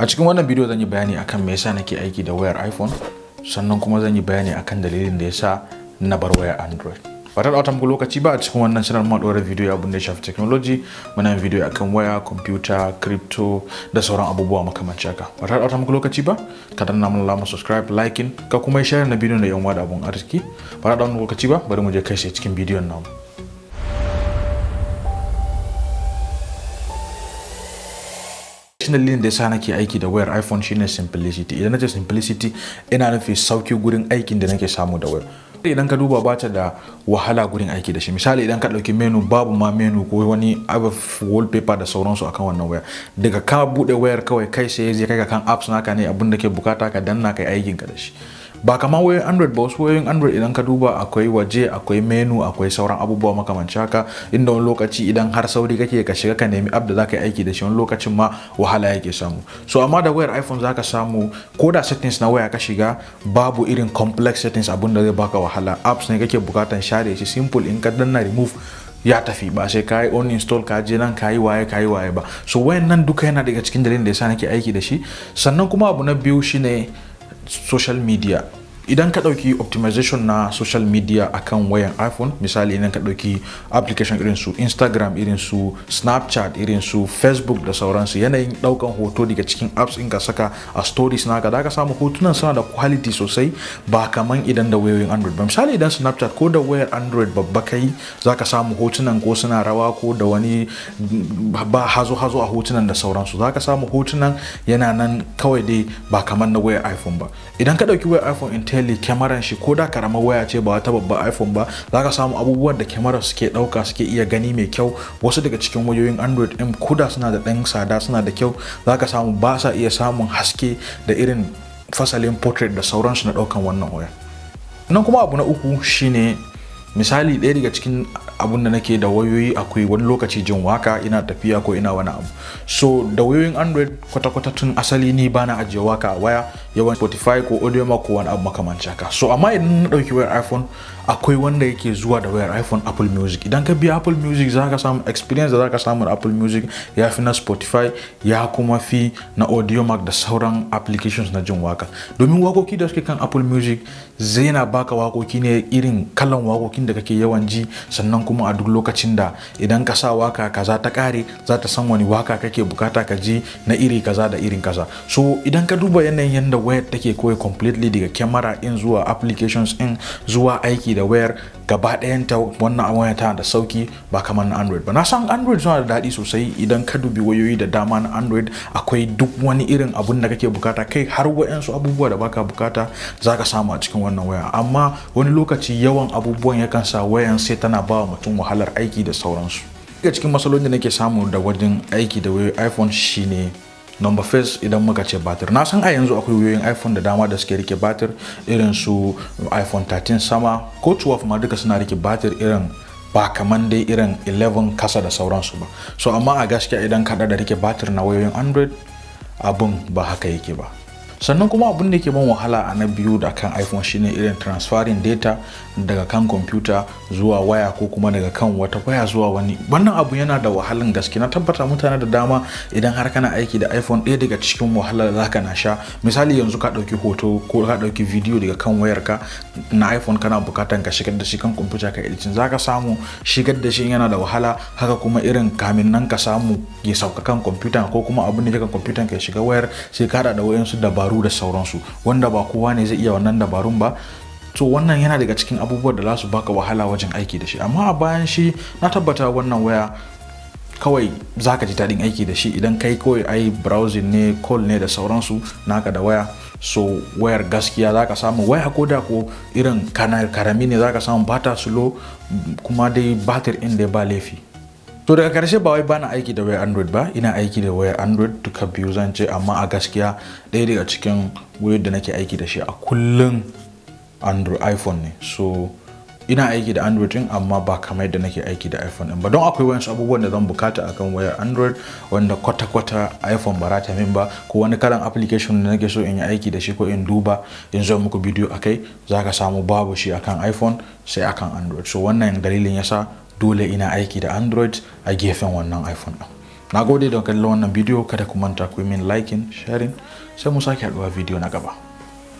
A cikin wannan bidiyo zan yi bayani akan me yasa nake aiki da wayar iPhone, sannan kuma zan yi bayani akan dalilin da yasa na bar wayar Android. Ba tare da ɓata muku lokaci ba, a cikin wannan channel muna ɗora bidiyo abin da ya shafi technology, muna yin bidiyo akan waya, computer, crypto da sauran abubuwa makamanci haka. Ba tare da ɓata muku lokaci ba, ka danna mana alamar subscribe, liking, ka kuma yi share na bidiyon da yan uwa da abun arziki. Ba tare da ɓata muku lokaci ba, bari mu je kai sai cikin bidiyon namu. Dalilin da yasa nake aiki da wayar iPhone shine simplicity. Idan nace simplicity, ina nufin sauki gurin aikin da nake samu da wayar. Idan ka duba, bata da wahala gurin aiki da shi. Misali, idan ka ɗauki menu, babu ma menu ko wani abu, wallpaper da sauransu akan wannan waya. Daga ka buɗe wayar kawai, kai sai zai kai ka kan apps naka ne, abin da ke bukata ka danna kai aikin ka da shi. Ba kamar wayoyin Android ba. Wasu wayoyin Android, idan ka duba, akwai waje, akwai menu, akwai sauran abubuwa makamanci haka, inda wani lokaci idan har sauri kake ka shiga ka nemi app da zaka yi aiki da shi, wani lokacin ma wahala yake samu. So amma da wayar iPhone zaka samu ko da settings na waya ka shiga, babu irin complex settings abun da zai baka wahala. Apps ne kake bukatan share shi, simple, in ka danna remove ya tafi, ba sai ka yi uninstall, ka je nan ka yi waye ka yi waye ba. So wayan nan duka yana daga cikin dalilin da yasa nake aiki da shi. Sannan kuma abu na biyu shine social media. Idan ka ɗauki optimization na social media akan wayan iPhone, misali idan ka ɗauki application irin su Instagram, irin su Snapchat, irin su Facebook da sauransu, yanayin ɗaukan hoto daga cikin apps in ka saka a stories naka, da ka samu hotunan suna da quality sosai, ba kaman idan da wayoyin Android ba. Misali, idan Snapchat ko da wayar Android babba kai, za ka samu hotunan ko suna rawa ko da wani ba hazo hazo a hotunan da sauransu. Za ka samu hotunan yana nan kawai dai ba kaman na wayar iPhone ba. Idan ka ɗauki wayar iPhone, entirely kyamaran shi, ko da karamar waya ce ba wata babbar iPhone ba, za ka samu abubuwan da kyamarar suke ɗauka, suke iya gani mai kyau. Wasu daga cikin wayoyin Android ɗin, ko da suna da ɗan tsada, suna da kyau, za ka samu ba sa iya samun haske da irin fasalin portrait da sauransu na ɗaukan wannan waya. Nan kuma abu na uku shine, misali, ɗaya daga cikin abun da nake da wayoyi, akwai wani lokaci jin waka, ina tafiya ko ina wani abu. So da wayoyin Android, kwata-kwata tun asali ni bana ajiye waka a waya, yawan Spotify ko Audiomack ko wani abu makamanci haka. So amma idan na ɗauki wayar iPhone, akwai wanda yake zuwa da wayar iPhone, Apple Music. Idan ka biya Apple Music, za ka samu experience da za ka samu da Apple Music ya fi na Spotify, ya kuma fi na Audiomack da sauran applications na jin waka, domin wakoki da suke kan Apple Music zai na baka wakoki ne irin kalan wakokin da kake yawan ji. Sannan kuma a duk lokacin da idan ka sa waka kaza ta kare, za ta san wani waka kake bukata ka ji na iri kaza da irin kaza. So idan ka duba yanayin yadda wayar take koyi completely, daga kyamara in zuwa applications in zuwa aiki da wayar gaba ɗayanta, wannan waya tana da sauki, ba kamar na Android ba. Na san Android suna da daɗi sosai. Idan ka dubi wayoyi da dama na Android, akwai duk wani irin abun da kake bukata, kai har wa'yansu abubuwa da baka bukata zaka samu a cikin wannan waya. Amma wani lokaci yawan abubuwan yakan sa wayan sai tana ba wa mutum wahalar aiki da sauransu. Daga cikin matsalolin da nake samu da wajen aiki da wayoyin iPhone shine number first, idan muka ce batir. Na san a yanzu akwai wayoyin iPhone da dama da suke rike batir, irin su iPhone 13 sama ko 12 ma, duka suna rike batir irin ba kaman dai irin 11 kasa da sauransu ba. So amma a gaskiya, idan ka da rike batir na wayoyin Android, abun ba haka yake ba. Sannan kuma abun da ke ban wahala a na biyu da kan iPhone shine irin transferring data daga kan kwamfuta zuwa waya, ko kuma daga kan wata waya zuwa wani. Wannan abu yana da wahalan gaske. Na tabbata mutane da dama, idan har kana aiki da iPhone, ɗaya daga cikin wahalar da zaka na sha, misali yanzu ka ɗauki hoto ko ka ɗauki video daga kan wayarka na iPhone, kana bukatan ka shigar da shi kan kwamfuta ka editing, zaka samu shigar da shi yana da wahala. Haka kuma irin kamin nan ka samu ya sauka kan kwamfuta, ko kuma abin da kan kwamfutan ka shiga wayar, sai ka da wayansu dabaru da sauransu, wanda ba kowa ne zai iya wannan dabarun ba. To wannan yana daga cikin abubuwan da za su baka wahala wajen aiki da shi. Amma a bayan shi, na tabbata wannan waya kawai zaka ji daɗin aiki da shi, idan kai kawai ai browsing ne, call ne da sauransu naka da waya. So wayar gaskiya zaka samu waya, ko da ko irin kana karami ne, zaka samu bata slow, kuma dai batir ɗin da ba laifi. To daga karshe, ba wai bana aiki da wayar Android ba, ina aiki da wayar Android, duka biyu zan ce. Amma a gaskiya, ɗaya daga cikin wayar da nake aiki da shi a kullum Android iPhone ne. So ina aiki da Android din, amma ba kamar yadda nake aiki da iPhone din ba, don akwai wasu abubuwan da zan bukata akan wayar Android wanda kwata-kwata iPhone ba ta min ba, ko wani kalan application da nake so in yi aiki da shi ko in duba in zo muku bidiyo akai, zaka samu babu shi akan iPhone, sai akan Android. So wannan dalilin yasa dole ina aiki da Android a gefen wannan iPhone din. Na gode don kallon wannan bidiyo. Kada ku manta ku yi min liking, sharing, sai mu sake haɗuwa bidiyo na gaba.